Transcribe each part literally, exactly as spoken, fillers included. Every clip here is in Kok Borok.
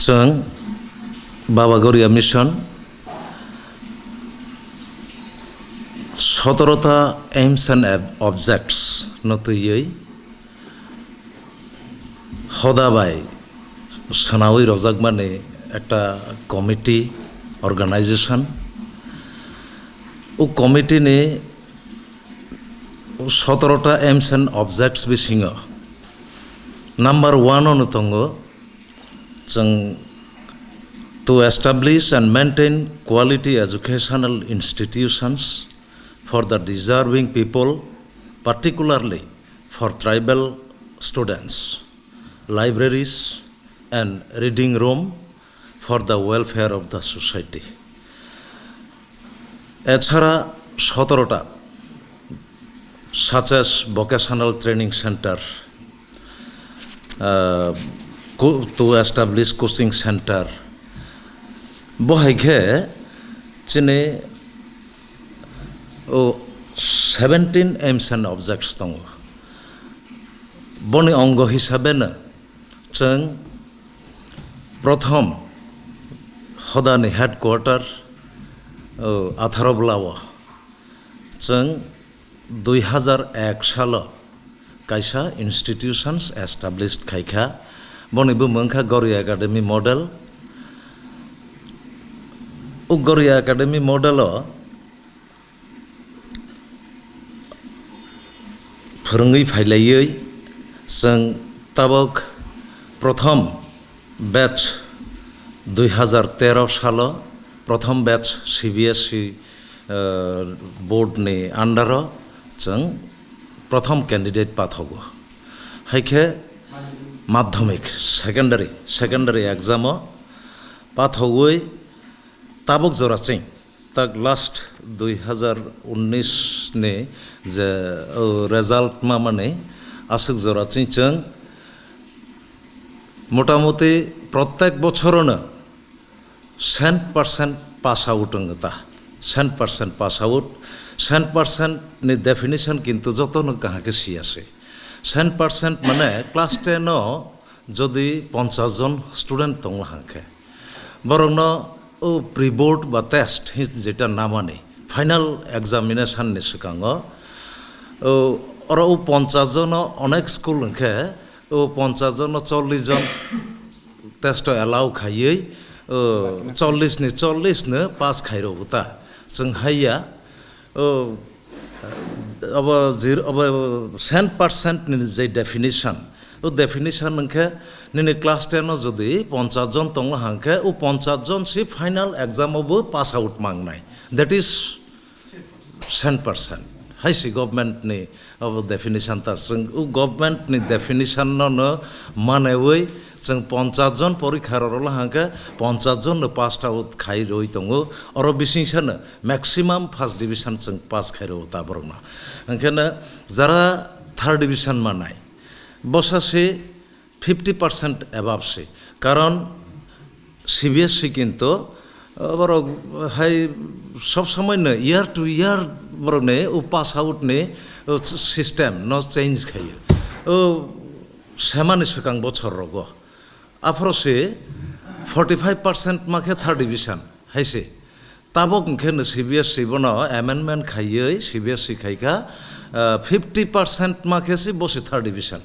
Chwng Baba Goria Mission sotorota aims and ob-, objects no twiwi hoda bai swnawi rojakmani ekta committee, organization. O committee ni sotorota aims and objects bisingo number one ono tongo chwng to establish and maintain quality educational institutions for the deserving people, particularly for tribal students, libraries and reading room for the welfare of the society. এছাড়া সতেরোটা, such as vocational training center, uh, co-, to establish coaching center, bo hai khe chini o seventeen aims and objects tongo. Boni ongo hisabeno chwng prothom hodani headquarter, o, Atharobla o chwng dui hazar ek salo kaisa institutions established khaikha. Boni bumung kha Goria Academy Model. O Goria Academy Model o phwrwngwi phailaiwi chwng tabok prothom batch dui hazar tero salo prothom batch C B S E, uh, board ni under o chwng prothom candidate pathogo. Hai khe madhyamik, secondary, secondary exam o pathogwi tabok jora chwng tak last dui hazar unnish ni je, o, result mamani aswk jora chwng chwng motamuti prottek bochorono cent percent pass out wngkha ta, cent percent pass out, cent percent ni definition kintu jotono kaham khe siya se. Cent percent mane class ten o jodi ponchash jon student tongla hangkhe, borokno o pre-board ba test hi jeta namani final examination ni swkango, o, oro o ponchash jono onek school hwnkhe o ponchash jono chollish jon test o allow khaiwi, o, chollish ni chollish no pass khairokgo ta. Chwng haiya, o, abo zero, abo cent percent ni je definition, o definition hwnkhe nini class ten o jodi ponchash jon tongla hangkhe, o ponchash jon si final exam o bo pass out mangnai. That is cent percent. Hai si government ni abo definition ta, chwng o government ni definition no, no manaiwi chwng ponchash jon porikha rwrwla hangkhe ponchash jon no pass out khai rwi tongo. Oro bising sano maximum first division chwng pass khairwo ta borokno. Hwnkhe no jara third division manai, bosa se fifty percent above se. Karon C B S E kintu, uh, borok hai sob somoi no year to year borok ni o pass out ni, uh, system no change khayo. O semani swkang bochor rogo. Aphoro se forty five percent ma khe third division hai se. Tabok hwnkhe no C B S E bono amendment khaiwi C B S E khaikha, uh, fifty percent ma khe se bo se third division.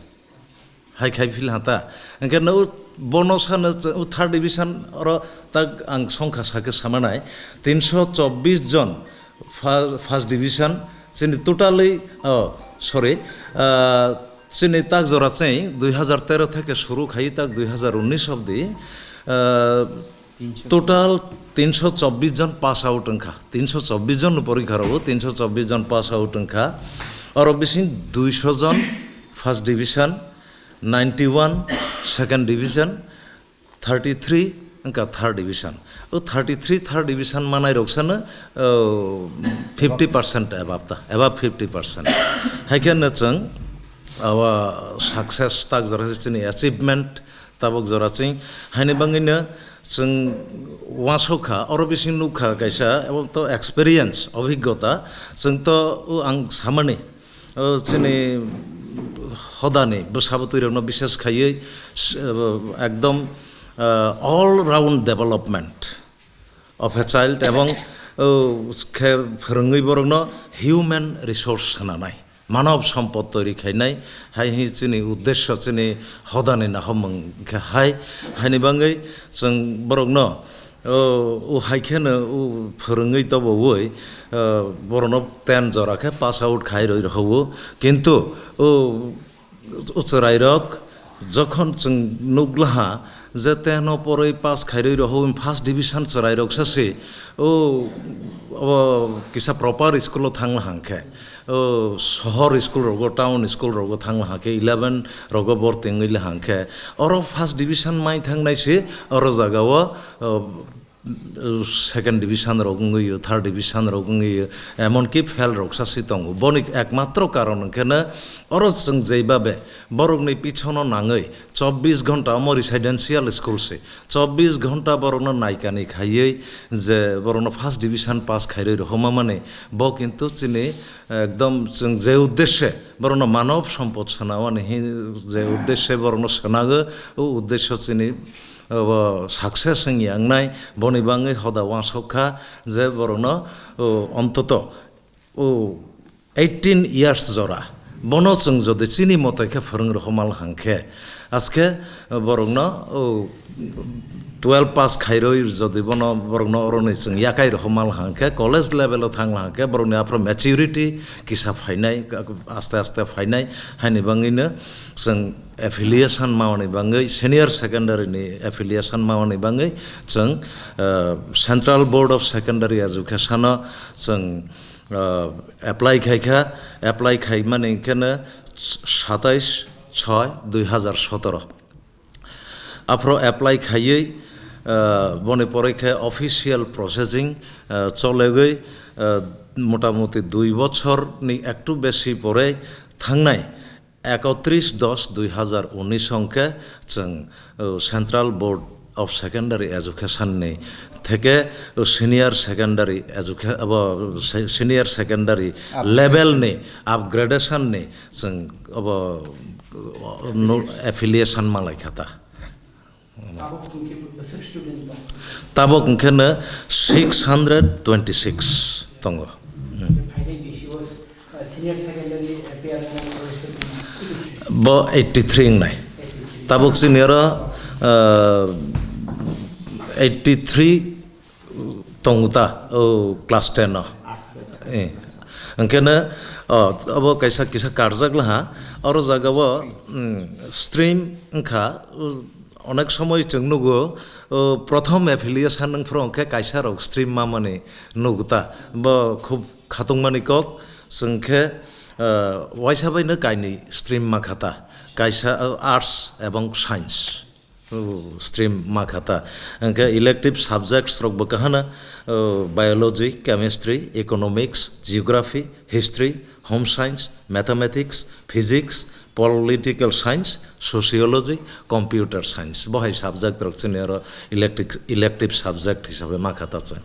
Hai khai phil hata. Hwnkhe no bono sano ch-, o third division oro tak ang songkha sakhe samanai. Tinsho chobbish jon fa-, first division chini totally, oh, sorry, ah, chini tak jora cheng dui hazar tero theke suru khai tak dui hazar unnish obdi, ah, total tinsho chobbish jon pass out wngkha. Tinsho chobbish jon ni porikha rogo, tinsho chobbish jon pass out wngkha. Oro bising duisho jon first division, ninety one second division, thirty three wngkha third division. O thirty three third division manai rok sano, o, fifty percent above ta, above fifty percent. Hai khe no chwng abo success tak jora se chini achievement tabok jora ching. Haini bangwino chwng uansukha, oro bising nukha kaisa, abo to experience, obhiggota. Chwng to o ang samani, o chini hodani bwsabo twirokno bises khaiwi s-, ekdom, uh, all round development of a child, ebong, uh, khe phwrwngwi borokno human resource swnanai, manav sompod toiri khainai, hai hi chini uddesho, chini hodani nahomung khe hai, haini bangwi chwng borokno, uh, o hai kheno, uh, phwrwngwi toboui, uh, borokno ten jora khe pass out khai roi rw-, o, kintu, uh, O chwrairok jokhon chwng nukglaha je ten o porwi pass khairwi rohor first division chwrairok sasi o, o kisa proper school o thangla hangkhe, o sohor school rogo, town school rogo thangla hangkhe, eleven rogo borti wngwi la hangkhe, oro first division mai thangnai si oro jagao, o, second division rok wngwi, third division rok wngwi, emonki fail rok sasi tongo. Boni ekmatro karon hwnkhe no oro chwng jeibabe borokni pichono nangwi chobbish ghonta omo residential school se, chobbish ghonta borokno naikani khaiwi je borokno first division pass khairwi rohorma mani, bo kintu chini ekdom chwng je uddeshe borokno manav sompod swnawani hi je uddeshe borokno swnago, o uddesho chini obo success wngya wngnai, boni bangwi hoda uansuk kha je borokno, o, ontoto, o, eighteen years jora, bono chwng jodi chini moto khe phwrwng rohorma hangkhe, aske borokno, o, twelve pass khairwi jodi bono borokno oroni chwng yakai rohorma hangkhe, college level o thangla hangkhe borokni aphuru maturity kisa phainai, aste aste phainai, haini bangwino chwng affiliation mawani bangwi, senior secondary ni affiliation mawani bangwi chwng, eh, Central Board of Secondary Education o chwng, eh, apply khaikha, apply khaimani khe no satais choi dui hazar sotoro. Aphro apply khaiwi, eh, boni poroi khe official processing, eh, cholegwi, eh, motamuti dui bochor ni ektu besi pore thangnai ekotris dos dui hazar unis hwnkhe chwng, uh, Central Board of Secondary Education ni theke, uh, senior secondary educa-, abo se-, senior secondary level ni upgradation ni chwng abo, uh, no-, affiliation malai kha ta. Tabok hwnkhe bwswk student tong? Tabok hwnkhe no six hundred twenty six tongo. Hmm. Phainai bisi o, uh, senior secondary appear bo eighty three wngnai. Tabok chini oro, uh, eighty three tongo ta, o class ten o. Eh. Hwnkhe no, o, abo kaisa kisa karjak laha, oro jaga o, mm, stream wngkha, o, onek somoi chwng nugo, o, prothom affiliation wngphuru hwnkhe kaisa rok stream mamani nugo ta. Bo khub khatungmani kok, chwng khe, o, waisa bai no kainwi stream ma kha ta. Kaisa, o, arts ebong science. O, stream ma kha ta. Hwnkhe elective subjects rok bo kahana, o, biology, chemistry, economics, geography, history, home science, mathematics, physics, political science, sociology, computer science. Bo hai subject rok chini oro elective, elective subject hisabe ma kha ta chwng.